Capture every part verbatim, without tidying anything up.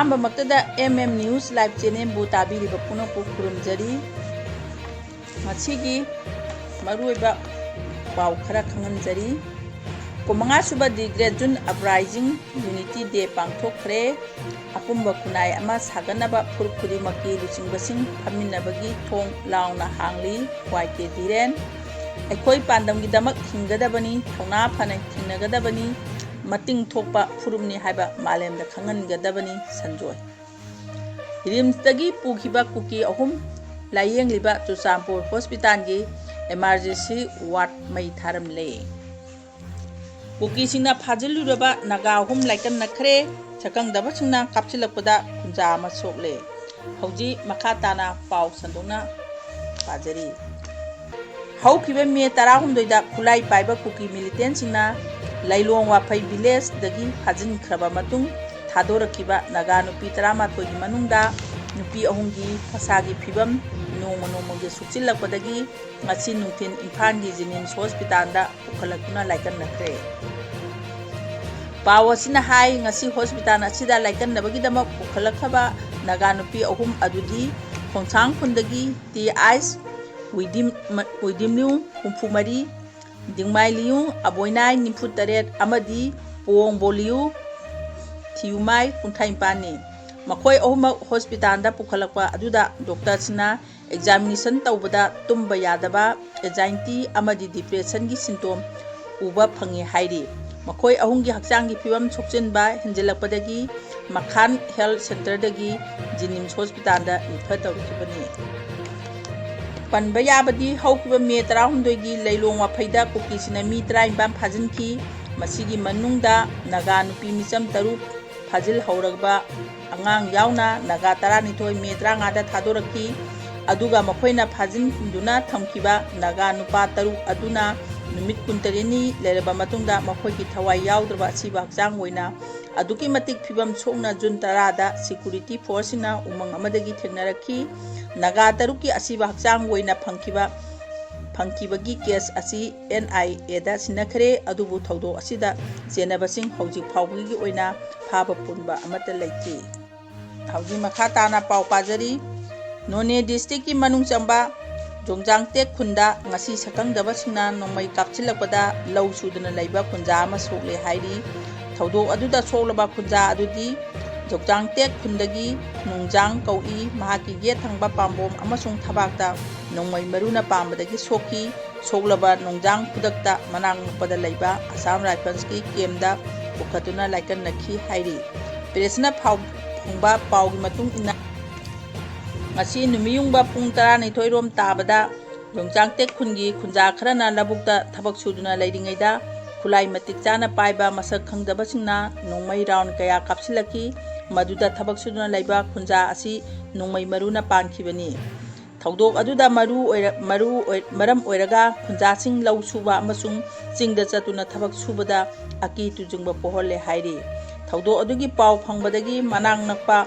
ꯑꯍꯥꯟꯕꯃꯛꯇꯗ M M News Live Channelꯕꯨ ꯇꯥꯕꯤꯔꯤꯕ ꯄꯨꯝꯅꯃꯛꯄꯨ ꯈꯨꯔꯨꯝꯖꯔꯤ꯫ ꯉꯁꯤꯒꯤ ꯃꯔꯨꯑꯣꯏꯕ ꯄꯥꯎ ꯈꯔ ꯈꯪꯍꯟꯖꯔꯤ꯫ ꯀꯨꯟꯃꯉꯥ ꯁꯨꯕ The Great June Uprising Unity Day ꯄꯥꯡꯊꯣꯛꯈ꯭ꯔꯦ꯫ ꯑꯄꯨꯟꯕ ꯈꯨꯟꯅꯥꯏ ꯑꯃ ꯁꯥꯒꯠꯅꯕ ꯐꯨꯔꯨꯞ ꯈꯨꯗꯤꯡꯃꯛꯀꯤ ꯂꯨꯆꯤꯡꯕꯁꯤꯡ ꯐꯝꯃꯤꯟꯅꯕꯒꯤ ꯊꯣꯡ ꯂꯥꯎꯅ ꯍꯥꯡꯂꯤ꯫ Y K ꯙꯤꯔꯦꯟ꯫ ꯑꯩꯈꯣꯏ ꯄꯥꯟꯗꯝꯒꯤꯗꯃꯛ ꯍꯤꯡꯒꯗꯕꯅꯤ, ꯊꯧꯅꯥ ꯐꯅ ꯊꯦꯡꯅꯒꯗꯕꯅꯤ, ꯃꯇꯤꯡ ꯊꯣꯛꯄ ꯐꯨꯔꯨꯞꯅꯤ ꯍꯥꯏꯕ ꯃꯥꯂꯦꯝꯗ ꯈꯪꯍꯟꯒꯗꯕꯅꯤ꯫ ꯁꯟꯖꯣꯏ꯫ ꯔꯤꯝꯁꯇꯒꯤ ꯄꯨꯈꯤꯕ ꯀꯨꯀꯤ ꯑꯍꯨꯝ ꯂꯥꯌꯦꯡꯂꯤꯕ ꯆꯨꯔꯆꯥꯟꯄꯨꯔ ꯍꯣꯁꯄꯤꯇꯥꯜꯒꯤ emergency ward ꯃꯩ ꯊꯥꯔꯝꯂꯦ꯫ ꯀꯨꯀꯤꯁꯤꯡꯅ ꯐꯥꯖꯤꯜꯂꯨꯔꯕ ꯅꯥꯒꯥ ꯑꯍꯨꯝ ꯂꯥꯏꯀꯠꯅꯈ꯭ꯔꯦ꯫ ꯁꯛꯈꯪꯗꯕꯁꯤꯡꯅ ꯀꯥꯞꯁꯤꯜꯂꯛꯄꯗ ꯀꯨꯟꯖꯥ ꯑꯃ ꯁꯣꯛꯂꯦ꯫ ꯍꯧꯖꯤꯛ ꯃꯈꯥ ꯇꯥꯅ ꯄꯥꯎ ꯁꯟꯗꯣꯛꯅ ꯄꯥꯖꯔꯤ꯫ ꯍꯧꯈꯤꯕ ꯃꯦ ꯇꯔꯥꯍꯨꯝꯗꯣꯏꯗ ꯈꯨꯠꯂꯥꯏ ꯄꯥꯏꯕ ꯀꯨꯀꯤ militantꯁꯤꯡꯅ ꯂꯩꯂꯣꯡ ꯋꯥꯐꯩ villageꯗꯒꯤ ꯐꯥꯖꯤꯟꯈ꯭ꯔꯕ ꯃꯇꯨꯡ ꯊꯥꯗꯣꯔꯛꯈꯤꯕ ꯅꯥꯒꯥ ꯅꯨꯄꯤ ꯇꯔꯥꯃꯥꯊꯣꯏꯒꯤ ꯃꯅꯨꯡꯗ ꯅꯨꯄꯤ ꯑꯍꯨꯝꯒꯤ ꯃꯁꯥꯒꯤ ꯐꯤꯕꯝ ꯅꯣꯡꯃ ꯅꯣꯡꯃꯒꯤ ꯁꯣꯛꯆꯤꯜꯂꯛꯄꯗꯒꯤ ꯉꯁꯤ ꯅꯨꯡꯊꯤꯜ ꯏꯝꯐꯥꯜꯒꯤ ꯖꯦꯅꯤꯝꯁ ꯍꯣꯁꯄꯤꯇꯥꯜꯗ ꯄꯨꯈꯠꯂꯛꯇꯨꯅ ꯂꯥꯏꯀꯠꯅꯈ꯭ꯔꯦ꯫ ꯄꯥꯎ ꯑꯁꯤꯅ ꯍꯥꯏ, ꯉꯁꯤ ꯍꯣꯁꯄꯤꯇꯥꯜ ꯑꯁꯤꯗ ꯂꯥꯏꯀꯠꯅꯕꯒꯤꯗꯃꯛ ꯄꯨꯈꯠꯂꯛꯈ꯭ꯔꯕ ꯅꯥꯒꯥ ꯅꯨꯄꯤ ꯑꯍꯨꯝ ꯑꯗꯨꯗꯤ ꯈꯣꯡꯁꯥꯡ ꯈꯨꯟꯗꯒꯤ ꯇꯤ ꯑꯥꯏꯁ ꯋꯤꯗꯤꯝ-, ꯋꯤꯗꯤꯝꯂꯤꯌꯨ ꯍꯨꯝꯐꯨ ꯃꯔꯤ, ꯗꯤꯡꯃꯥꯏꯂꯤꯌꯨ ꯑꯕꯣꯏꯅꯥꯏ ꯅꯤꯐꯨ ꯇꯔꯦꯠ ꯑꯃꯗꯤ ꯄꯣꯡꯕꯣꯂꯤꯌꯨ ꯊꯤꯌꯨꯃꯥꯏ ꯀꯨꯟꯊ꯭ꯔꯥ ꯅꯤꯄꯥꯟꯅꯤ꯫ ꯃꯈꯣꯏ ꯑꯍꯨꯝꯃꯛ ꯍꯣꯁꯄꯤꯇꯥꯜꯗ ꯄꯨꯈꯠꯂꯛꯄ ꯑꯗꯨꯗ ꯗꯣꯛꯇꯔꯁꯤꯡꯅ examination ꯇꯧꯕꯗ ꯇꯨꯝꯕ ꯌꯥꯗꯕ, anxiety ꯑꯃꯗꯤ depressionꯒꯤ symptom ꯎꯕ ꯐꯪꯉꯤ ꯍꯥꯏꯔꯤ꯫ ꯃꯈꯣꯏ ꯑꯍꯨꯝꯒꯤ ꯍꯛꯆꯥꯡꯒꯤ ꯐꯤꯕꯝ ꯁꯣꯛꯆꯤꯟꯕ ꯍꯦꯟꯖꯤꯜꯂꯛꯄꯗꯒꯤ ꯃꯈꯥꯟ health centreꯗꯒꯤ ꯖꯦꯅꯤꯝꯁ ꯍꯣꯁꯄꯤꯇꯥꯜꯗ refer ꯇꯧꯔꯛꯈꯤꯕꯅꯤ꯫ ꯄꯟꯕ ꯌꯥꯕꯗꯤ ꯍꯧꯈꯤꯕ ꯃꯦ ꯇꯔꯥꯍꯨꯝꯗꯣꯏꯒꯤ ꯂꯩꯂꯣꯡ ꯋꯥꯐꯩꯗ ꯀꯨꯀꯤꯁꯤꯡꯅ ꯃꯤ ꯇꯔꯥꯅꯤꯄꯥꯟ ꯐꯥꯖꯤꯟꯈꯤ꯫ ꯃꯁꯤꯒꯤ ꯃꯅꯨꯡꯗ ꯅꯥꯒꯥ ꯅꯨꯄꯤ ꯃꯤꯆꯝ ꯇꯔꯨꯛ, ꯐꯥꯖꯤꯜꯍꯧꯔꯕ ꯑꯉꯥꯡ ꯌꯥꯎꯅ ꯅꯥꯒꯥ ꯇꯔꯥꯅꯤꯊꯣꯏ ꯃꯦ ꯇꯔꯥꯃꯉꯥꯗ ꯊꯥꯗꯣꯔꯛꯈꯤ꯫ ꯑꯗꯨꯒ ꯃꯈꯣꯏꯅ ꯐꯥꯖꯤꯟꯗꯨꯅ ꯊꯝꯈꯤꯕ ꯅꯥꯒꯥ ꯅꯨꯄꯥ ꯇꯔꯨꯛ ꯑꯗꯨꯅ ꯅꯨꯃꯤꯠ ꯀꯨꯟꯇꯔꯦꯠꯅꯤ ꯂꯩꯔꯕ ꯃꯇꯨꯡꯗ ꯃꯈꯣꯏꯒꯤ ꯊꯋꯥꯏ ꯌꯥꯎꯗ꯭ꯔꯕ ꯑꯁꯤꯕ ꯍꯛꯆꯥꯡ ꯑꯣꯏꯅ ꯑꯗꯨꯛꯀꯤ ꯃꯇꯤꯛ ꯐꯤꯕꯝ ꯁꯣꯛꯅ ꯖꯨꯟ ꯇꯔꯥꯗ security forceꯁꯤꯡꯅ ꯎꯃꯪ ꯑꯃꯗꯒꯤ ꯊꯦꯡꯅꯔꯛꯈꯤ꯫ ꯅꯥꯒꯥ ꯇꯔꯨꯛꯀꯤ ꯑꯁꯤꯕ ꯍꯛꯆꯥꯡ ꯑꯣꯏꯅ ꯐꯪꯈꯤꯕ, ꯐꯪꯈꯤꯕꯒꯤ case ꯑꯁꯤ N I Aꯗ ꯁꯤꯟꯅꯈ꯭ꯔꯦ, ꯑꯗꯨꯕꯨ ꯊꯧꯗꯣꯛ ꯑꯁꯤꯗ ꯆꯦꯟꯅꯕꯁꯤꯡ ꯍꯧꯖꯤꯛ ꯐꯥꯎꯕꯒꯤ ꯑꯣꯏꯅ ꯐꯥꯕ ꯄꯨꯟꯕ ꯑꯃꯠꯇ ꯂꯩꯇ꯭ꯔꯤ꯫ ꯍꯧꯖꯤꯛ ꯃꯈꯥ ꯇꯥꯅ ꯄꯥꯎ ꯄꯥꯖꯔꯤ꯫ ꯅꯣꯅꯦ ꯗꯤꯁꯇ꯭ꯔꯤꯛꯀꯤ ꯃꯅꯨꯡ ꯆꯪꯕ ꯖꯣꯡꯖꯥꯡ ꯇꯦꯛ ꯈꯨꯟꯗ ꯉꯁꯤ ꯁꯛꯈꯪꯗꯕꯁꯤꯡꯅ ꯅꯣꯡꯃꯩ ꯀꯥꯞꯁꯤꯜꯂꯛꯄꯗ ꯂꯧ ꯁꯨꯗꯨꯅ ꯂꯩꯕ ꯈꯨꯟꯖꯥ ꯑꯃ ꯁꯣꯛꯂꯦ ꯍꯥꯏꯔꯤ꯫ ꯊꯧꯗꯣꯛ ꯑꯗꯨꯗ ꯁꯣꯛꯂꯕ ꯈꯨꯟꯖꯥ ꯑꯗꯨꯗꯤ ꯖꯣꯡꯖꯥꯡ ꯇꯦꯛ ꯈꯨꯟꯗꯒꯤ ꯅꯣꯡꯖꯥꯡ ꯀꯧꯏ꯫ ꯃꯍꯥꯛꯀꯤ ꯌꯦꯠ ꯊꯪꯕ ꯄꯥꯝꯕꯣꯝ ꯑꯃꯁꯨꯡ ꯊꯕꯥꯛꯇ ꯅꯣꯡꯃꯩ ꯃꯔꯨꯅ ꯄꯥꯟꯕꯗꯒꯤ ꯁꯣꯛꯈꯤ꯫ ꯁꯣꯛꯂꯕ ꯅꯣꯡꯖꯥꯡ ꯈꯨꯗꯛꯇ ꯃꯅꯥꯛ ꯅꯛꯄꯗ ꯂꯩꯕ ꯑꯁꯥꯝ ꯔꯥꯏꯐꯜꯁꯀꯤ ꯀꯦꯝꯗ ꯄꯨꯈꯠꯇꯨꯅ ꯂꯥꯏꯀꯠꯅꯈꯤ ꯍꯥꯏꯔꯤ꯫ ꯄ꯭ꯔꯦꯁꯅ ꯐꯥꯎ-, ꯐꯪꯕ ꯄꯥꯎꯒꯤ ꯃꯇꯨꯡ ꯏꯟꯅ, ꯉꯁꯤ ꯅꯨꯃꯤꯌꯨꯡꯕ ꯄꯨꯡ ꯇꯔꯥꯅꯤꯊꯣꯏ ꯔꯣꯝ ꯇꯥꯕꯗ ꯌꯣꯡꯆꯥꯡꯇꯦꯛ ꯈꯨꯟꯒꯤ ꯈꯨꯟꯖꯥ ꯈꯔꯅ ꯂꯧꯕꯨꯛꯇ ꯊꯕꯛ ꯁꯨꯗꯨꯅ ꯂꯩꯔꯤꯉꯩꯗ ꯈꯨꯠꯂꯥꯏ ꯃꯇꯤꯛ ꯆꯥꯅ ꯄꯥꯏꯕ ꯃꯁꯛ ꯈꯪꯗꯕꯁꯤꯡꯅ ꯅꯣꯡꯃꯩ ꯔꯥꯎꯟ ꯀꯌꯥ ꯀꯥꯞꯁꯤꯜꯂꯛꯈꯤ꯫ ꯃꯗꯨꯗ ꯊꯕꯛ ꯁꯨꯗꯨꯅ ꯂꯩꯕ ꯈꯨꯟꯖꯥ ꯑꯁꯤ ꯅꯣꯡꯃꯩ ꯃꯔꯨꯅ ꯄꯥꯟꯈꯤꯕꯅꯤ꯫ ꯊꯧꯗꯣꯛ ꯑꯗꯨꯗ ꯃꯔꯨ ꯑꯣꯏꯔ-, ꯃꯔꯨ ꯑꯣꯏ-, ꯃꯔꯝ ꯑꯣꯏꯔꯒ ꯈꯨꯟꯖꯥꯁꯤꯡ ꯂꯧ ꯁꯨꯕ ꯑꯃꯁꯨꯡ ꯆꯤꯡꯗ ꯆꯠꯇꯨꯅ ꯊꯕꯛ ꯁꯨꯕꯗ ꯑꯀꯤ ꯇꯨꯖꯨꯡꯕ ꯄꯣꯛꯍꯜꯂꯦ ꯍꯥꯏꯔꯤ꯫ ꯊꯧꯗꯣꯛ ꯑꯗꯨꯒꯤ ꯄꯥꯎ ꯐꯪꯕꯗꯒꯤ ꯃꯅꯥꯛ ꯅꯛꯄ,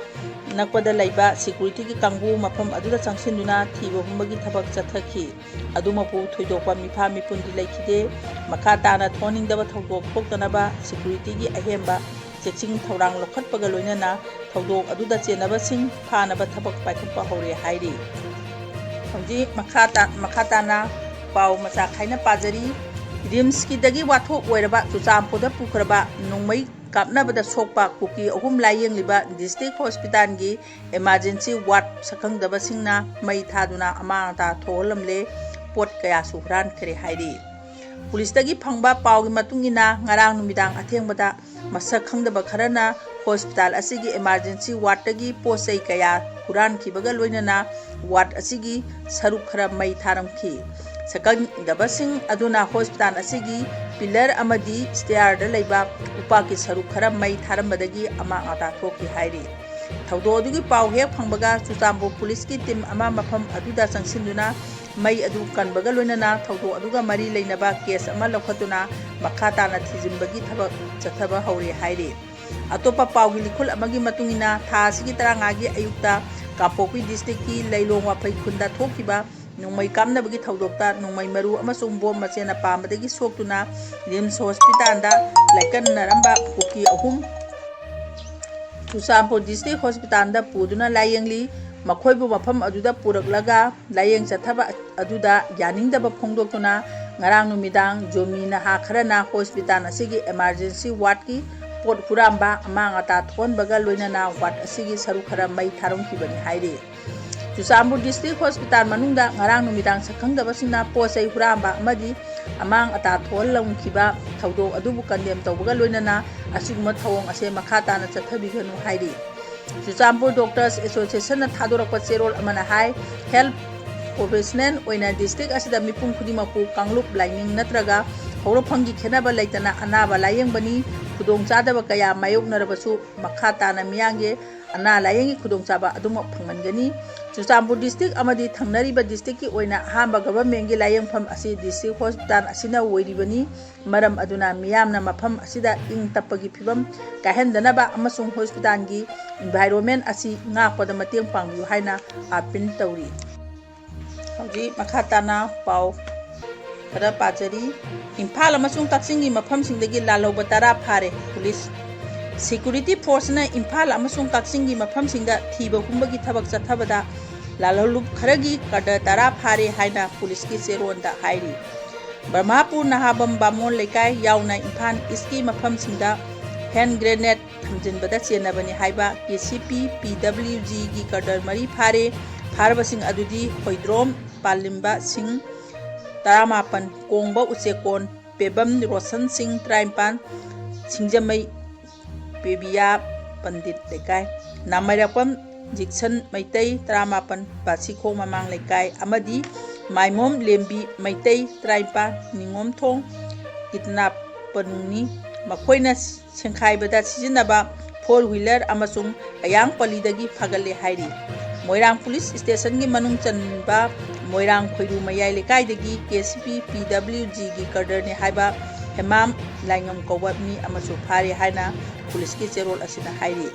ꯅꯛꯄꯗ ꯂꯩꯕ ꯁꯦꯀ꯭ꯌꯨꯔꯤꯇꯤꯒꯤ ꯀꯥꯡꯕꯨ ꯃꯐꯝ ꯑꯗꯨꯗ ꯆꯪꯁꯤꯟꯗꯨꯅ ꯊꯤꯕ ꯍꯨꯝꯕꯒꯤ ꯊꯕꯛ ꯆꯠꯊꯈꯤ꯫ ꯑꯗꯨꯃꯛꯄꯨ ꯊꯣꯏꯗꯣꯛꯄ ꯃꯤꯐꯥ ꯃꯤꯄꯨꯟꯗꯤ ꯂꯩꯈꯤꯗꯦ꯫ ꯃꯈꯥ ꯇꯥꯅ ꯊꯣꯛꯍꯟꯅꯤꯡꯗꯕ ꯊꯧꯗꯣꯛ ꯊꯣꯛꯇꯅꯕ ꯁꯦꯀ꯭ꯌꯨꯔꯤꯇꯤꯒꯤ ꯑꯍꯦꯟꯕ ꯆꯦꯛꯁꯤꯟ ꯊꯧꯔꯥꯡ ꯂꯧꯈꯠꯄꯒ ꯂꯣꯏꯅꯅ ꯊꯧꯗꯣꯛ ꯑꯗꯨꯗ ꯆꯦꯟꯅꯕꯁꯤꯡ ꯐꯥꯅꯕ ꯊꯕꯛ ꯄꯥꯏꯈꯠꯄ ꯍꯧꯔꯦ ꯍꯥꯏꯔꯤ꯫ ꯍꯧꯖꯤꯛ ꯃꯈꯥ ꯇꯥ-, ꯃꯈꯥ ꯇꯥꯅ ꯄꯥꯎ ꯃꯆꯥ ꯈꯥꯏꯅ ꯄꯥꯖꯔꯤ꯫ ꯔꯤꯝꯁꯀꯤꯗꯒꯤ ꯋꯥꯊꯣꯛ ꯑꯣꯏꯔꯕ ꯆꯨꯔꯆꯥꯟꯄꯨꯔꯗ ꯄꯨꯈ꯭ꯔꯕ ꯅꯣꯡꯃꯩ ꯀꯥꯞꯅꯕꯗ ꯁꯣꯛꯄ ꯀꯨꯀꯤ ꯑꯍꯨꯝ ꯂꯥꯌꯦꯡꯂꯤꯕ ꯗꯤꯁꯇ꯭ꯔꯤꯛ ꯍꯣꯁꯄꯤꯇꯥꯜꯒꯤ ꯏꯃꯥꯔꯖꯦꯟꯁꯤ ꯋꯥꯔꯗ ꯁꯛꯈꯪꯗꯕꯁꯤꯡꯅ ꯃꯩ ꯊꯥꯗꯨꯅ ꯑꯃꯥꯡ ꯑꯇꯥ ꯊꯣꯛꯍꯜꯂꯝꯂꯦ꯫ ꯄꯣꯠ ꯀꯌꯥꯁꯨ ꯍꯨꯔꯥꯟꯈꯔꯦ ꯍꯥꯏꯔꯤ꯫ ꯄꯨꯂꯤꯁꯇꯒꯤ ꯐꯪꯕ ꯄꯥꯎꯒꯤ ꯃꯇꯨꯡ ꯏꯟꯅ, ꯉꯔꯥꯡ ꯅꯨꯃꯤꯗꯥꯡ ꯑꯊꯦꯡꯕꯗ ꯃꯁꯛ ꯈꯪꯗꯕ ꯈꯔꯅ ꯍꯣꯁꯄꯤꯇꯥꯜ ꯑꯁꯤꯒꯤ ꯏꯃꯥꯔꯖꯦꯟꯁꯤ ꯋꯥꯔꯗꯇꯒꯤ ꯄꯣꯠ ꯆꯩ ꯀꯌꯥ ꯍꯨꯔꯥꯟꯈꯤꯕꯒ ꯂꯣꯏꯅꯅ ꯋꯥꯔꯗ ꯑꯁꯤꯒꯤ ꯁꯔꯨꯛ ꯈꯔ ꯃꯩ ꯊꯥꯔꯝꯈꯤ꯫ ꯁꯛꯈꯪꯗꯕꯁꯤꯡ ꯑꯗꯨꯅ ꯍꯣꯁꯄꯤꯇꯥꯜ ꯑꯁꯤꯒꯤ ꯄꯤꯂꯔ ꯑꯃꯗꯤ ꯁ꯭ꯇꯦꯌꯥꯔꯗ ꯂꯩꯕ ꯎꯄꯥꯛꯀꯤ ꯁꯔꯨꯛ ꯈꯔ ꯃꯩ ꯊꯥꯔꯝꯕꯗꯒꯤ ꯑꯃꯥꯡ ꯑꯇꯥ ꯊꯣꯛꯈꯤ ꯍꯥꯏꯔꯤ꯫ ꯊꯧꯗꯣꯛ ꯑꯗꯨꯒꯤ ꯄꯥꯎ ꯍꯦꯛ ꯐꯪꯕꯒ ꯆꯨꯔꯆꯥꯟꯄꯨꯔ ꯄꯨꯂꯤꯁꯀꯤ ꯇꯤꯝ ꯑꯃ ꯃꯐꯝ ꯑꯗꯨꯗ ꯆꯪꯁꯤꯟꯗꯨꯅ ꯃꯩ ꯑꯗꯨ ꯀꯟꯕꯒ ꯂꯣꯏꯅꯅ ꯊꯧꯗꯣꯛ ꯑꯗꯨꯒ ꯃꯔꯤ ꯂꯩꯅꯕ ꯀꯦꯁ ꯑꯃ ꯂꯧꯈꯠꯇꯨꯅ ꯃꯈꯥ ꯇꯥꯅ ꯊꯤꯖꯤꯟꯕꯒꯤ ꯊꯕꯛ ꯆꯠꯊꯕ ꯍꯧꯔꯦ ꯍꯥꯏꯔꯤ꯫ ꯑꯇꯣꯞꯄ ꯄꯥꯎꯒꯤ ꯂꯤꯈꯨꯜ ꯑꯃꯒꯤ ꯃꯇꯨꯡ ꯏꯟꯅ, ꯊꯥ ꯑꯁꯤꯒꯤ ꯇꯔꯥꯃꯉꯥꯒꯤ ꯑꯌꯨꯛꯇ ꯀꯥꯡꯄꯣꯛꯄꯤ ꯗꯤꯁꯇ꯭ꯔꯤꯛꯀꯤ ꯂꯩꯂꯣꯡ ꯋꯥꯐꯩ ꯈꯨꯟꯗ ꯊꯣꯛꯈꯤꯕ ꯅꯣꯡꯃꯩ ꯀꯥꯞꯅꯕꯒꯤ ꯊꯧꯗꯣꯛꯇ ꯅꯣꯡꯃꯩ ꯃꯔꯨ ꯑꯃꯁꯨꯡ ꯕꯣꯝ ꯃꯆꯦꯅ ꯄꯥꯝꯕꯗꯒꯤ ꯁꯣꯛꯇꯨꯅ ꯔꯤꯝꯁ ꯍꯣꯁꯄꯤꯇꯥꯜꯗ ꯂꯥꯏꯀꯠꯅꯔꯝꯕ ꯀꯨꯀꯤ ꯑꯍꯨꯝ ꯆꯨꯔꯆꯥꯟꯄꯨꯔ ꯗꯤꯁꯇ꯭ꯔꯤꯛ ꯍꯣꯁꯄꯤꯇꯥꯜꯗ ꯄꯨꯗꯨꯅ ꯂꯥꯌꯦꯡꯂꯤ꯫ ꯃꯈꯣꯏꯕꯨ ꯃꯐꯝ ꯑꯗꯨꯗ ꯄꯨꯔꯛꯂꯒ ꯂꯥꯌꯦꯡ ꯆꯠꯊꯕ ꯑꯗꯨꯗ ꯌꯥꯅꯤꯡꯗꯕ ꯐꯣꯡꯗꯣꯛꯇꯨꯅ ꯉꯔꯥꯡ ꯅꯨꯃꯤꯗꯥꯡ ꯖꯣꯃꯤ ꯅꯍꯥ ꯈꯔꯅ ꯍꯣꯁꯄꯤꯇꯥꯜ ꯑꯁꯤꯒꯤ ꯏꯃꯥꯔꯖꯦꯟꯁꯤ ꯋꯥꯔꯗꯀꯤ ꯄꯣꯠ ꯍꯨꯔꯥꯟꯕ, ꯑꯃꯥꯡ ꯑꯇꯥ ꯊꯣꯛꯍꯟꯕꯒ ꯂꯣꯏꯅꯅ ꯋꯥꯔꯗ ꯑꯁꯤꯒꯤ ꯁꯔꯨꯛ ꯈꯔ ꯃꯩ ꯊꯥꯔꯝꯈꯤꯕꯅꯤ ꯍꯥꯏꯔꯤ꯫ ꯆꯨꯔꯆꯥꯟꯄꯨꯔ ꯗꯤꯁꯇ꯭ꯔꯤꯛ ꯍꯣꯁꯄꯤꯇꯥꯜ ꯃꯅꯨꯡꯗ ꯉꯔꯥꯡ ꯅꯨꯃꯤꯗꯥꯡ ꯁꯛꯈꯪꯗꯕꯁꯤꯡꯅ ꯄꯣꯠ ꯆꯩ ꯍꯨꯔꯥꯟꯕ ꯑꯃꯗꯤ ꯑꯃꯥꯡ ꯑꯇꯥ ꯊꯣꯛꯍꯜꯂꯝꯈꯤꯕ ꯊꯧꯗꯣꯛ ꯑꯗꯨꯕꯨ ꯀꯟꯗꯦꯝ ꯇꯧꯕꯒ ꯂꯣꯏꯅꯅ ꯑꯁꯤꯒꯨꯝꯕ ꯊꯧꯑꯣꯡ ꯑꯁꯦ ꯃꯈꯥ ꯇꯥꯅ ꯆꯠꯊꯕꯤꯒꯅꯨ ꯍꯥꯏꯔꯤ꯫ ꯆꯨꯔꯆꯥꯟꯄꯨꯔ ꯗꯣꯛꯇꯔꯁ ꯑꯦꯁꯣꯁꯤꯌꯦꯁꯟꯅ ꯊꯥꯗꯣꯔꯛꯄ ꯆꯦꯔꯣꯜ ꯑꯃꯅ ꯍꯥꯏ, ꯍꯦꯜꯊ ꯄ꯭ꯔꯣꯐꯦꯁꯅꯦꯜ ꯑꯣꯏꯅ ꯗꯤꯁꯇ꯭ꯔꯤꯛ ꯑꯁꯤꯗ ꯃꯤꯄꯨꯝ ꯈꯨꯗꯤꯡꯃꯛꯄꯨ ꯀꯥꯡꯂꯨꯞ, ꯂꯥꯏꯅꯤꯡ ꯅꯠꯇ꯭ꯔꯒ ꯍꯧꯔꯛꯐꯝꯒꯤ ꯈꯦꯠꯅꯕ ꯂꯩꯇꯅ ꯑꯅꯥꯕ ꯂꯥꯌꯦꯡꯕꯅꯤ꯫ ꯈꯨꯗꯣꯡꯆꯥꯗꯕ ꯀꯌꯥ ꯃꯥꯌꯣꯛꯅꯔꯕꯁꯨ ꯃꯈꯥ ꯇꯥꯅ ꯃꯤꯌꯥꯝꯒꯤ ꯑꯅꯥ ꯂꯥꯌꯦꯡꯒꯤ ꯈꯨꯗꯣꯡꯆꯥꯕ ꯑꯗꯨꯃꯛ ꯐꯪꯍꯟꯒꯅꯤ꯫ ꯆꯨꯔꯆꯥꯟꯄꯨꯔ ꯗꯤꯁꯇ꯭ꯔꯤꯛ ꯑꯃꯗꯤ ꯊꯪꯅꯔꯤꯕ ꯗꯤꯁꯇ꯭ꯔꯤꯛꯀꯤ ꯑꯣꯏꯅ ꯑꯍꯥꯟꯕ ꯒꯚꯔꯟꯃꯦꯟꯒꯤ ꯂꯥꯌꯦꯡꯐꯝ ꯑꯁꯤ ꯗꯤꯁꯇ꯭ꯔꯤꯛ ꯍꯣꯁꯄꯤꯇꯥꯜ ꯑꯁꯤꯅ ꯑꯣꯏꯔꯤꯕꯅꯤ꯫ ꯃꯔꯝ ꯑꯗꯨꯅ ꯃꯤꯌꯥꯝꯅ ꯃꯐꯝ ꯑꯁꯤꯗ ꯏꯪ ꯇꯞꯄꯒꯤ ꯐꯤꯕꯝ ꯀꯥꯏꯍꯟꯗꯅꯕ ꯑꯃꯁꯨꯡ ꯍꯣꯁꯄꯤꯇꯥꯜꯒꯤ ꯏꯟꯚꯥꯏꯔꯣꯟꯃꯦꯟ ꯑꯁꯤ ꯉꯥꯛꯄꯗ ꯃꯇꯦꯡ ꯄꯥꯡꯕꯤꯌꯨ ꯍꯥꯏꯅ ꯑꯥꯄꯤꯜ ꯇꯧꯔꯤ꯫ ꯍꯧꯖꯤꯛ ꯃꯈꯥ ꯇꯥꯅ ꯄꯥꯎ ꯈꯔ ꯄꯥꯖꯔꯤ꯫ ꯏꯝꯐꯥꯜ ꯑꯃꯁꯨꯡ ꯀꯛꯆꯤꯡꯒꯤ ꯃꯐꯝꯁꯤꯡꯗꯒꯤ ꯂꯥꯜꯍꯧꯕ ꯇꯔꯥ ꯐꯥꯔꯦ, ꯄꯨꯂꯤꯁ꯫ ꯁꯦꯀ꯭ꯌꯨꯔꯤꯇꯤ ꯐꯣꯔꯁꯅ ꯏꯝꯐꯥꯜ ꯑꯃꯁꯨꯡ ꯀꯛꯆꯤꯡꯒꯤ ꯃꯐꯝꯁꯤꯡꯗ ꯊꯤꯕ ꯍꯨꯝꯕꯒꯤ ꯊꯕꯛ ꯆꯠꯊꯕꯗ ꯂꯥꯜꯍꯧꯂꯨꯞ ꯈꯔꯒꯤ ꯀꯥꯗꯔ ꯇꯔꯥ ꯐꯥꯔꯦ ꯍꯥꯏꯅ ꯄꯨꯂꯤꯁꯀꯤ ꯆꯦꯔꯣꯟꯗ ꯍꯥꯏꯔꯤ꯫ ꯕ꯭ꯔꯍꯃꯄꯨꯔ ꯅꯍꯥꯕꯝ ꯕꯥꯃꯣꯟ ꯂꯩꯀꯥꯏ ꯌꯥꯎꯅ ꯏꯝꯐꯥꯜ ꯏꯁꯀꯤ ꯃꯐꯝꯁꯤꯡꯗ ꯍꯦꯟ ꯒ꯭ꯔꯦꯅꯦꯗ ꯊꯝꯖꯤꯟꯕꯗ ꯆꯦꯟꯅꯕꯅꯤ ꯍꯥꯏꯕ ꯀꯦ ꯁꯤ ꯄꯤ ꯄꯤ ꯗꯕ꯭ꯂꯤꯎ ꯖꯤꯒꯤ ꯀꯥꯗꯔ ꯃꯔꯤ ꯐꯥꯔꯦ꯫ ꯐꯥꯔꯕꯁꯤꯡ ꯑꯗꯨꯗꯤ ꯍꯣꯏꯗ꯭ꯔꯣꯝ ꯄꯥꯂꯤꯝꯕ ꯁꯤꯡ, ꯇꯔꯥꯃꯥꯄꯟ ꯀꯣꯡꯕ ꯎꯆꯦꯛꯀꯣꯟ, ꯄꯦꯕꯝ ꯔꯣꯁꯟ ꯁꯤꯡ, ꯇꯔꯥꯅꯤꯄꯥꯟ, ꯁꯤꯡꯖꯃꯩ ꯄꯦꯕꯤꯌꯥ ꯄꯟꯗꯤꯠ ꯂꯩꯀꯥꯏ, ꯅꯥꯃꯩꯔꯥꯛꯄꯝ ꯖꯤꯛꯁꯟ ꯃꯩꯇꯩ, ꯇꯔꯥꯃꯥꯄꯟ, ꯕꯥꯁꯤꯈꯣꯡ ꯃꯃꯥꯡ ꯂꯩꯀꯥꯏ ꯑꯃꯗꯤ ꯃꯥꯏꯃꯣꯝ ꯂꯦꯝꯕꯤ ꯃꯩꯇꯩ, ꯇꯔꯥꯅꯤꯄꯥꯟ, ꯅꯤꯉꯣꯝꯊꯣꯡ ꯀꯤꯗꯅꯥꯄꯅꯤ꯫ ꯃꯈꯣꯏꯅ ꯁꯦꯡꯈꯥꯏꯕꯗ ꯁꯤꯖꯤꯟꯅꯕ ꯐꯣꯔ ꯋꯤꯂꯔ ꯑꯃꯁꯨꯡ ꯀꯌꯥꯡ ꯄꯜꯂꯤꯗꯒꯤ ꯐꯥꯒꯠꯂꯦ ꯍꯥꯏꯔꯤ꯫ ꯃꯣꯏꯔꯥꯡ ꯄꯨꯂꯤꯁ ꯁ꯭ꯇꯦꯁꯟꯒꯤ ꯃꯅꯨꯡ ꯆꯟꯕ ꯃꯣꯏꯔꯥꯡ ꯈꯣꯏꯔꯨ ꯃꯌꯥꯏ ꯂꯩꯀꯥꯏꯗꯒꯤ ꯀꯦ ꯁꯤ ꯄꯤ ꯄꯤ ꯗꯕ꯭ꯂꯤꯎ ꯖꯤꯒꯤ ꯀꯥꯗꯔꯅꯤ ꯍꯥꯏꯕ ꯍꯦꯃꯥꯝ ꯂꯥꯏꯉꯝ ꯀꯧꯕ ꯃꯤ ꯑꯃꯁꯨ ꯐꯥꯔꯦ ꯍꯥꯏꯅ ꯄꯨꯂꯤꯁꯀꯤ ꯆꯦꯔꯣꯜ ꯑꯁꯤꯅ ꯍꯥꯏꯔꯤ꯫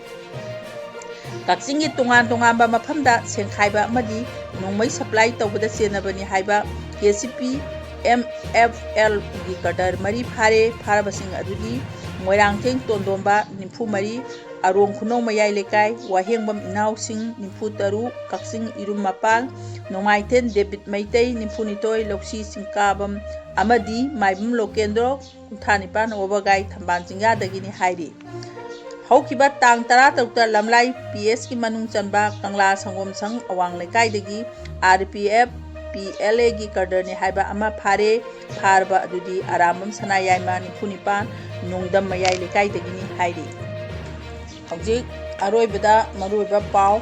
ꯀꯛꯆꯤꯡꯒꯤ ꯇꯣꯉꯥꯟ ꯇꯣꯉꯥꯟꯕ ꯃꯐꯝꯗ ꯁꯦꯡꯈꯥꯏꯕ ꯑꯃꯗꯤ ꯅꯣꯡꯃꯩ ꯁꯄ꯭ꯂꯥꯏ ꯇꯧꯕꯗ ꯆꯦꯟꯅꯕꯅꯤ ꯍꯥꯏꯕ K C P M F ꯑꯦꯜꯒꯤ ꯀꯥꯗꯔ ꯃꯔꯤ ꯐꯥꯔꯦ꯫ ꯐꯥꯔꯕꯁꯤꯡ ꯑꯗꯨꯗꯤ ꯃꯣꯏꯔꯥꯡꯊꯦꯡ ꯇꯣꯟꯗꯣꯝꯕ, ꯅꯤꯐꯨ ꯃꯔꯤ, ꯑꯔꯣꯡ ꯈꯨꯅꯧ ꯃꯌꯥꯏ ꯂꯩꯀꯥꯏ, ꯋꯥꯍꯦꯡꯕꯝ ꯏꯅꯥꯎꯁꯤꯡ ꯅꯤꯐꯨ ꯇꯔꯨꯛ, ꯀꯛꯆꯤꯡ ꯏꯔꯨꯝ ꯃꯄꯥꯜ, ꯅꯣꯡꯃꯥꯏꯊꯦꯟ ꯗꯦꯕꯤꯠ ꯃꯩꯇꯩ ꯅꯤꯐꯨ ꯅꯤꯊꯣꯏ, ꯂꯧꯁꯤ ꯆꯤꯡꯀꯥꯕꯝ ꯑꯃꯗꯤ ꯃꯥꯏꯕꯝ ꯂꯣꯀꯦꯟꯗ꯭ꯔꯣ ꯀꯨꯟꯊ꯭ꯔꯥ ꯅꯤꯄꯥꯟ ꯋꯥꯕꯒꯥꯏ ꯊꯝꯕꯥꯜ ꯆꯤꯡꯌꯥꯗꯒꯤꯅꯤ ꯍꯥꯏꯔꯤ꯫ ꯍꯧꯈꯤꯕ ꯇꯥꯡ ꯇꯔꯥ ꯇꯔꯨꯛꯇ ꯂꯝꯂꯥꯏ ꯄꯤ ꯑꯦꯁꯀꯤ ꯃꯅꯨꯡ ꯆꯟꯕ ꯀꯪꯂꯥ ꯁꯪꯒꯣꯝ ꯁꯪ ꯑꯋꯥꯡ ꯂꯩꯀꯥꯏꯗꯒꯤ R P F P L ꯑꯦꯒꯤ ꯀꯗꯔꯅꯤ ꯍꯥꯏꯕ ꯑꯃ ꯐꯥꯔꯦ꯫ ꯐꯥꯔꯕ ꯑꯗꯨꯗꯤ ꯑꯔꯥꯝꯕꯝ ꯁꯅꯥꯌꯥꯏꯃ ꯅꯤꯐꯨ ꯅꯤꯄꯥꯟ ꯅꯣꯡꯗꯝ ꯃꯌꯥꯏ ꯂꯩꯀꯥꯏꯗꯒꯤꯅꯤ ꯍꯥꯏꯔꯤ꯫ ꯍꯧꯖꯤꯛ ꯑꯔꯣꯏꯕꯗ ꯃꯔꯨꯑꯣꯏꯕ ꯄꯥꯎ꯫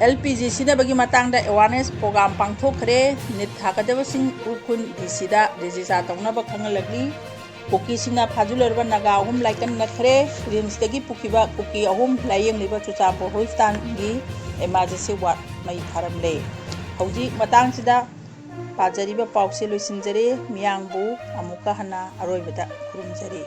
ꯑꯦꯜ ꯄꯤ ꯖꯤ ꯁꯤꯖꯤꯟꯅꯕꯒꯤ ꯃꯇꯥꯡꯗ ꯑꯦꯋꯥꯔꯅꯦꯁ ꯄ꯭ꯔꯣꯒ꯭ꯔꯥꯝ ꯄꯥꯡꯊꯣꯛꯈ꯭ꯔꯦ꯫ ꯅꯤꯠ ꯊꯥꯒꯗꯕꯁꯤꯡ ꯎꯈ꯭ꯔꯨꯜ ꯗꯤ ꯁꯤꯗ ꯔꯦꯖꯤꯁꯇꯥꯔ ꯇꯧꯅꯕ ꯈꯪꯍꯜꯂꯛꯂꯤ꯫ ꯀꯨꯀꯤꯁꯤꯡꯅ ꯐꯥꯖꯤꯜꯂꯨꯔꯕ ꯅꯥꯒꯥ ꯑꯍꯨꯝ ꯂꯥꯏꯀꯠꯅꯈ꯭ꯔꯦ꯫ ꯔꯤꯝꯁꯇꯒꯤ ꯄꯨꯈꯤꯕ ꯀꯨꯀꯤ ꯑꯍꯨꯝ ꯂꯥꯏꯌꯦꯡꯂꯤꯕ ꯆꯨꯔꯆꯥꯟꯄꯨꯔ ꯍꯣꯁꯄꯤꯇꯥꯜꯒꯤ ꯏꯃꯥꯔꯖꯦꯟꯁꯤ ꯋꯥꯔꯗ ꯃꯩ ꯊꯥꯔꯝꯂꯦ꯫ ꯍꯧꯖꯤꯛ ꯃꯇꯥꯡꯁꯤꯗ ꯄꯥꯖꯔꯤꯕ ꯄꯥꯎꯁꯦ ꯂꯣꯏꯁꯤꯟꯖꯔꯦ꯫ ꯃꯤꯌꯥꯝꯕꯨ ꯑꯃꯨꯛꯀ ꯍꯟꯅ ꯑꯔꯣꯏꯕꯗ ꯈꯨꯔꯨꯝꯖꯔꯤ꯫